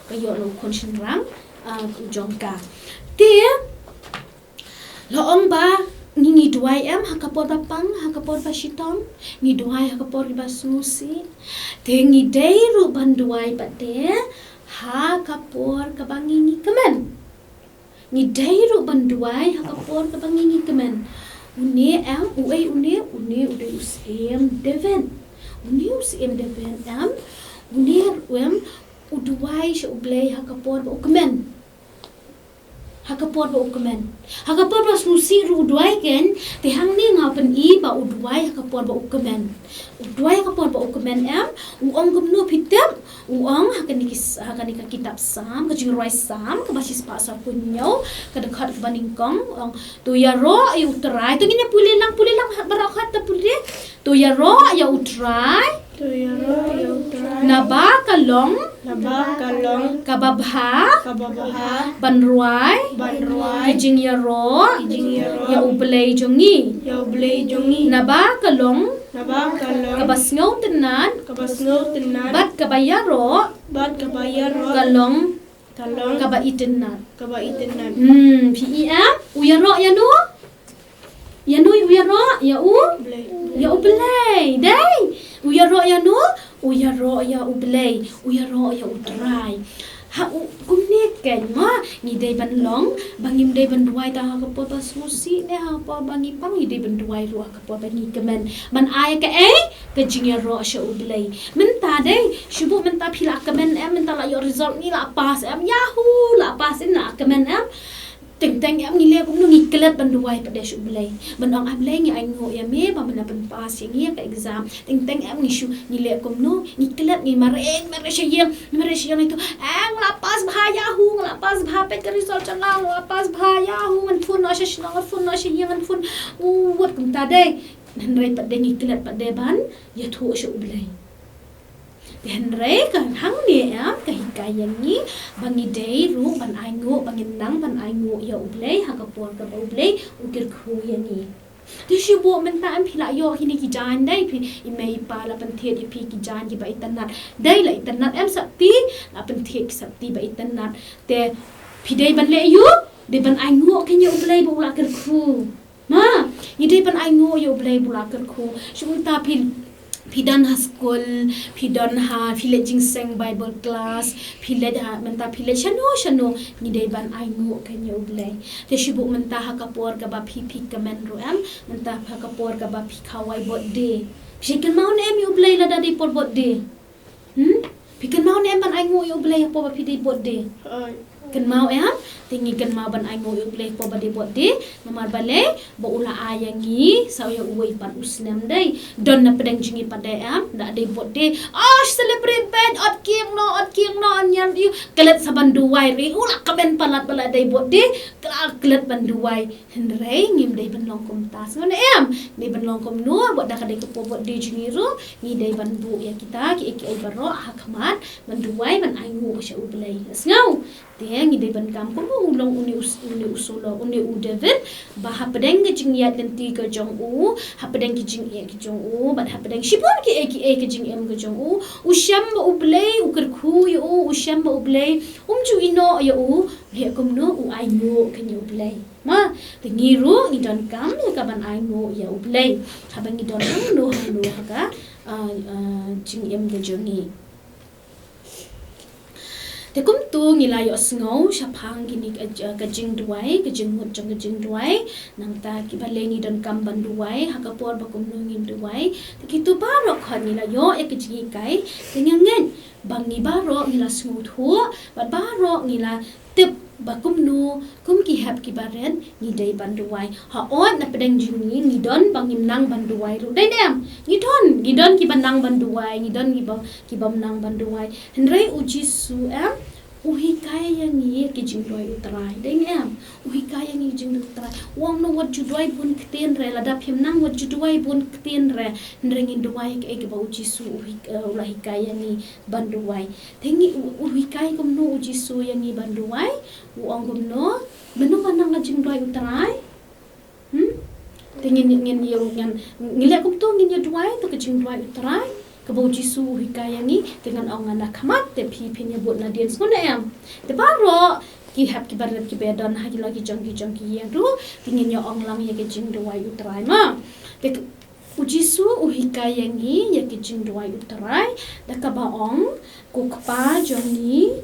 ka ïoh ïa u khun shynrang, ah, u jong ka. Te, la ong ba, ngi, ngi duwai em, ha ka por ba pang, ha ka por ba shitom, ngi duwai ha ka por ba sngewsih. Te ngi dei ruh ban duwai pat de, ha ka por kaba ngi, ngi kmen. Ngi dei ruh ban duwai ha ka por kaba ngi, ngi kmen. Une em, uei une, une u dei u Syiem David. Une u Syiem David em, une ruh em, u duwai sha U Blei ha ka por ba u kmen. Ha ka por ba u kmen. Ha ka por ba sngewsih ruh u duwai ken, te hangne nga pyni ba u duwai ha ka por ba u kmen. U duwai ha ka por ba u kmen em, u ong kumno phi tip, u ong ha kane ki s-, ha kane ka kitab Salm, ka jingrwai Salm, kaba shispah sawphew hynñiew, ka dkhot kaba nyngkong, u ong, to ïaroh ïa U Trai, to ngin ïa pule lang, pule lang, baroh khat to pule, to ïaroh ïa U Trai, To ïaroh ïa U Trai. Naba ka long. Naba ka long. Kaba bha. Kaba bha. Ban rwai. Ban rwai. Ki jingïaroh. Ki jingïaroh. Ïa U Blei jong ngi. Ïa U Blei jong ngi. Naba ka long. Naba ka long. Kaba sngewtynnat. Kaba sngewtynnat. Bad kaba ïaroh. Bad kaba ïaroh. Ka long. Ka long. Kaba itynnat. Kaba itynnat. Hmm, phi i em? U ïaroh ïa no? Ïa no u ïaroh, ïa U? Blei. Ïa U Blei. Dei. U ïaroh ïa no? U ïaroh ïa U Blei. U ïaroh ïa U Trai. Ha u, kumne kein ma, ngi dei ban long, ba ngim dei ban duwai tang ha ka por ba sngewsih ne ha ka por ba ngi pang, ngi dei ban duwai ruh ha ka por ba ngi kmen. Ban ai kaei? Ka jingïaroh sha U Blei. Mynta dei, shu buh mynta phi la kmen em, mynta la ïoh result ngi la pass em, yahoo, la pass in la kmen em. Teng teng em ngi leh kumno, ngi klet ban duwai pat de sha U Blei. Ban ong, A Blei, ngi ainguh ïa me ba me la pynpass ïa ngi ïa ka exam. Teng teng em ngi shu, ngi leh kumno, ngi klet, ngi mareh, ngi mareh sha ïing, ngi mareh sha ïing ito. Eh, nga la pass bha, yahoo, nga la pass bha, peit ka result jong nga, nga la pass bha, yahoo, ngan phone noh sha shnong, ngan phone noh sha ïing, ngan phone. U wat kumta dei. Hynrei pat de ngi klet pat de ban ïathuh sha U Blei. Te hynrei ka hangne em ka hikai ïa ngi ba ngi dei ruh ban ainguh, ba ngin nang ban ainguh ïa U Blei ha ka por kaba U Blei u kyrkhu ïa ngi. Te shu buh mynta em phi la ïoh kine ki jaiñ dei, phi i mei i pa la pynthied ïa phi ki jaiñ kiba itynnat. Dei la itynnat em sopti, la pynthied ki sopti ba itynnat. Te phi dei ban leh aïu, dei ban ainguh kein ïa U Blei ba u la kyrkhu. Ma, ngi dei ban ainguh ïa U Blei ba u la kyrkhu. Shu mynta phi, phi don ha skul, phi don ha, phi leit jingïaseng Bible class, phi leit ha, mynta phi leit shano shano, ngi dei ban ainguh kein ïa U Blei. Te shu buh mynta ha ka por kaba phi, phi kmen ruh em, mynta ha ka por kaba phi khawai birthday. Phi kynmaw ne em ïa U Blei lada dei por birthday? Hmm? Phi kynmaw ne em ban ai nguh ïa U Blei hapoh ba phi dei bud de? Kynmaw em? Te ngi kynmaw ban ai nguh ïa U Blei hapoh ba dei bud de. Namar balei, ba u la ai ïa ngi sa ïa uwei pat u snem dei. Don na pdeng jong ngi pat dei em, da dei bud de. Oh, celebrate bad, ot kieng no, ot kieng no, an ïa u. Klet sa ban duwai re, u la kmen palat ba la dei bud de. Klet ban duwai. Hynrei ngim dei ban long kumta. Sngewbha em? Dei ban long kumno, bad da ka dei ka por bud de jong ngi ruh, ngi dei ban buh ïa kita kiei kiei baroh ha khmat ban duwai ban ai nguh sha U Blei. Sngew? Te ngi dei ban kam kum u long une u s-, une u Saul, une u David, ba hapdeng ka jingïaid lynti ka jong u, hapdeng ka jingeh ka jong u, bad hapdeng shibun kiei kiei ka jingim ka jong u, u shem ba U Blei u kyrkhu ïa u, u shem ba U Blei um ju ïehnoh ïa u, leh kumno u ai nguh kane U Blei. Ma, te ngi ruh ngi donkam ïa ka ban ai nguh ïa U Blei. Haba ngi don hangno hangno ha ka, ah, ah, jingim ka jong ngi. Te kumto ngi la ïohsngew shaphang kine ka, ka jingduwai, ka jingmut jong ka jingduwai. Nangta kiba lei ngi donkam ban duwai ha ka por ba kumno ngin duwai. Te kito baroh khot ngi la ïoh ïa ka jinghikai. Te ngi ngeit ba ngi baroh ngi la sngewthuh, bad baroh ngi la tip ba kumno, kum ki hep kiba rit, ngi dei ban duwai. Hooid na pdeng jong ngi, ngi don ba ngim nang ban duwai ruh. Dei ne em? Ngi don, ngi don kiba nang ban duwai, ngi don kiba, kibym nang ban duwai. Hynrei U Jisu em, u hikai ïa ngi ki jingduwai U Trai. Dei ne em? U hikai ïa ngi ki jingduwai U Trai. U ong noh wat ju duwai bun ktien re, lada phim nang wat ju duwai bun ktien re. Hynrei ngin duwai kaei kaba U Jisu u hik-, eh, u la hikai ïa ngi ban duwai. Te ngi u, u hikai kumno U Jisu ïa ngi ban duwai, u ong kumno, mano ba nang la jingduwai U Trai? Hmm? Te ngin, ngin, ngin, ngin, ngin leh kumto, ngin ïa duwai, to ka jingduwai U Trai, kaba U Jisu u hikai ïa ngi, te ngan ong nga na khmat, te phi phin ïa bud nadien, sngewbha em? Te baroh ki hep kiba rit kiba don ha ki la ki jong ki jong ki ïing ruh, te ngin ïa ong lang ïa ka jingduwai U Trai ma. Te U Jisu u hikai ïa ngi ïa ki jingduwai U Trai, da kaba ong, ko Kpa jong ngi,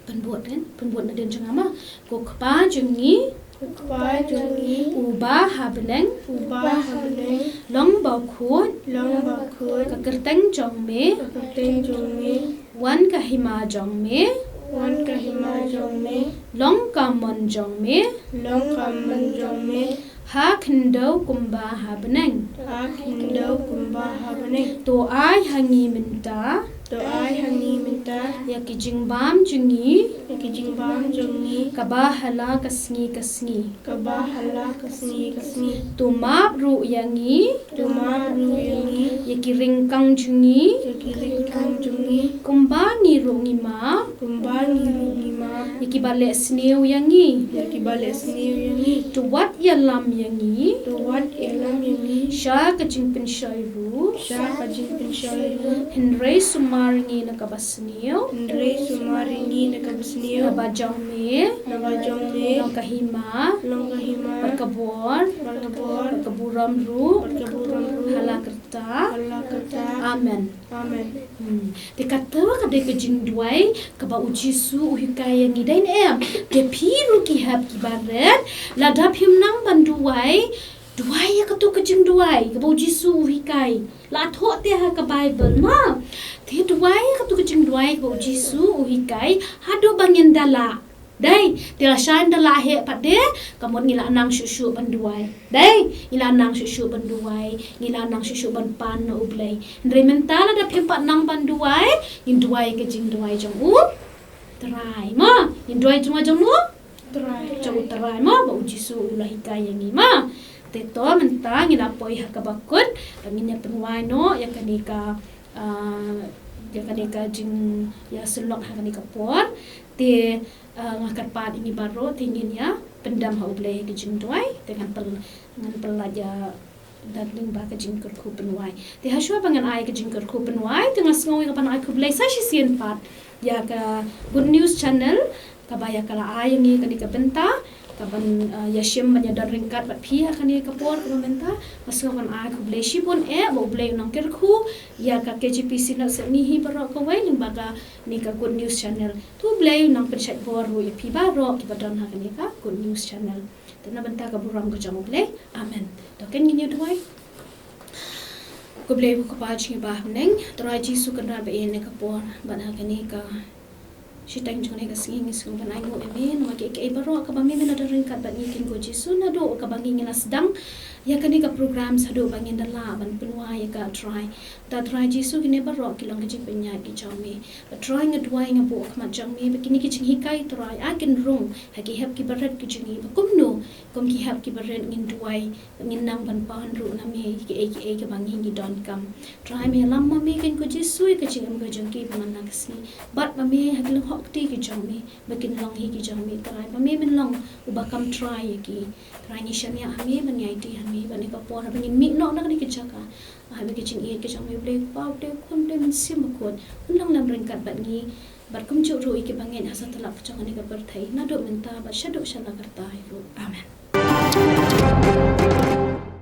pynbud, eh, pynbud nadien jong nga ma, ko Kpa jong ngi, ko Kpa jong ngi, uba ha bneng, uba ha bneng, long bakhuid, long bakhuid, ka kyrteng jong me, ka kyrteng jong me, wan ka hima jong me, wan ka hima jong me, long ka mon jong me, long ka mon jong me, ha khyndew kumba ha bneng, ha khyndew kumba ha bneng. To ai ha ngi mynta, to ai ha ngi mynta, ïa ki jingbam jong ngi, ïa ki jingbam jong ngi, kaba ha la ka sngi ka sngi, kaba ha la ka sngi ka sngi. To map ruh ïa ngi, to map ruh ïa ngi, ïa ki ryngkang jong ngi, ïa ki ryngkang jong ngi, kumba ngi ruh ngi map, kumba ngi ruh ngi map, ïa kiba leh sniew ïa ngi, ïa kiba leh sniew ïa ngi. To wat ïalam ïa ngi, to wat ïalam ïa ngi, sha ka jingpynshoi ruh, sha ka jingpynshoi ruh. Hynrei sumar ïa ngi na kaba sniew, hynrei sumar ïa ngi na kaba sniew, naba jong me, naba jong me, long ka hima, long ka hima, bad ka bor, bad ka bor, bad ka burom ruh, bad ka burom ruh, ha la kyrta, ha la kyrta. Amen. Amen. Hmm. Te kata ka dei ka jingduwai kaba U Jisu u hikai ïa ngi, dei ne em? Te phi ruh ki hep kiba rit, lada phim nang ban duwai, duwai ïa kato ka jingduwai kaba U Jisu u hikai. La thoh te ha ka Baibl ma. Te duwai ïa kato ka jingduwai kaba U Jisu u hikai haduh ba ngin da lah. Dei, te lashai da lah heh pat de, ka mut ngi la nang shuh shuh ban duwai. Dei, ngi la nang shuh shuh ban duwai, ngi la nang shuh shuh ban pan na U Blei. Hynrei mynta lada phim pat nang ban duwai, ngin duwai ka jingduwai jong U Trai ma. Ngin duwai jong U Trai. Jong U Trai ma, ba U Jisu u la hikai ïa ngi ma. Te to mynta ngi la poi ha kaba kut, ngin ïa pynwai noh ïa kane ka, ah, ïa kane ka jingïasyllok ha kane ka por. Te, ah, nga kyrpad ïa ngi baroh, te ngin ïa pyndem ha U Blei ha ka jingduwai, te ngan pyl-, ngan pyllait ïa da lyngba ka jingkyrkhu pynwai. Te hashwa ba ngan ai ka jingkyrkhu pynwai, te nga sngew ïa ka ban ai khublei sa shisien pat ïa ka Good News Channel, kaba ïa ka la ai ïa ngi kane ka bynta, kaban, ah, ïa shim ban ïa don ryngkat bad phi ha kane ka por kaba mynta. Nga sngew ban ai khublei shibun eh, ba U Blei u nang kyrkhu ïa ka K J P Synod Sepngi hi baroh kawei lyngba kane ka Good News Channel. To U Blei u nang pynshait bor ruh ïa phi baroh kiba don ha kane ka Good News Channel. Te na bynta ka burom ka jong U Blei. Amen. To kin ngin ïa duwai. Khublei ko Kpa jong ngi ba ha bneng, Trai Jisu, Kynrad ba ïeit, ha kane ka por bad ha kane ka shiteng jong kane ka sngi ngi sngewbha ban ainguh ïa me namar kiei kiei baroh kaba me me la don ryngkat bad ngi, Kynrad Jisu, naduh kaba ngi ngi la sdang ïa kane ka program shaduh ba ngin da lah ban pynwai ïa ka, Trai. Te Trai Jisu, kine baroh ki long ki jingpynïaid ki jong me. Bad Trai, nga duwai, nga buh ha khmat jong me ba kine ki jinghikai, Trai, kin rung ha ki hep ki barit ki jong ngi, ba kumno kum ki hep ki barit ngin duwai, ngin nang ban pan ruh na me kiei kiei kaba ngi ngi donkam. Trai, me ïalam ma me, Kynrad Jisu, ïa ka jingim ka jong ki ba man la ka sngi. Bad ma me ha ki lynghong kti ki jong me, ba kin long hi ki jong me, Trai, ba me men long uba kam trai ïa ki. Trai, ngi shaniah ha me, ban ïaid ha me, bad ha kane ka por ba ngin mih noh na kane ka jaka, ha me ka jingïeit ka jong me, U Blei Kpa, U Blei Khun, U Blei Mynsiem Bakhuid, un long lem ryngkat bad ngi, bad kumjuh ruh ïa kiba ngeit ha satlak jong kane ka pyrthei, naduh mynta bad shaduh sha la karta ruh. Amen.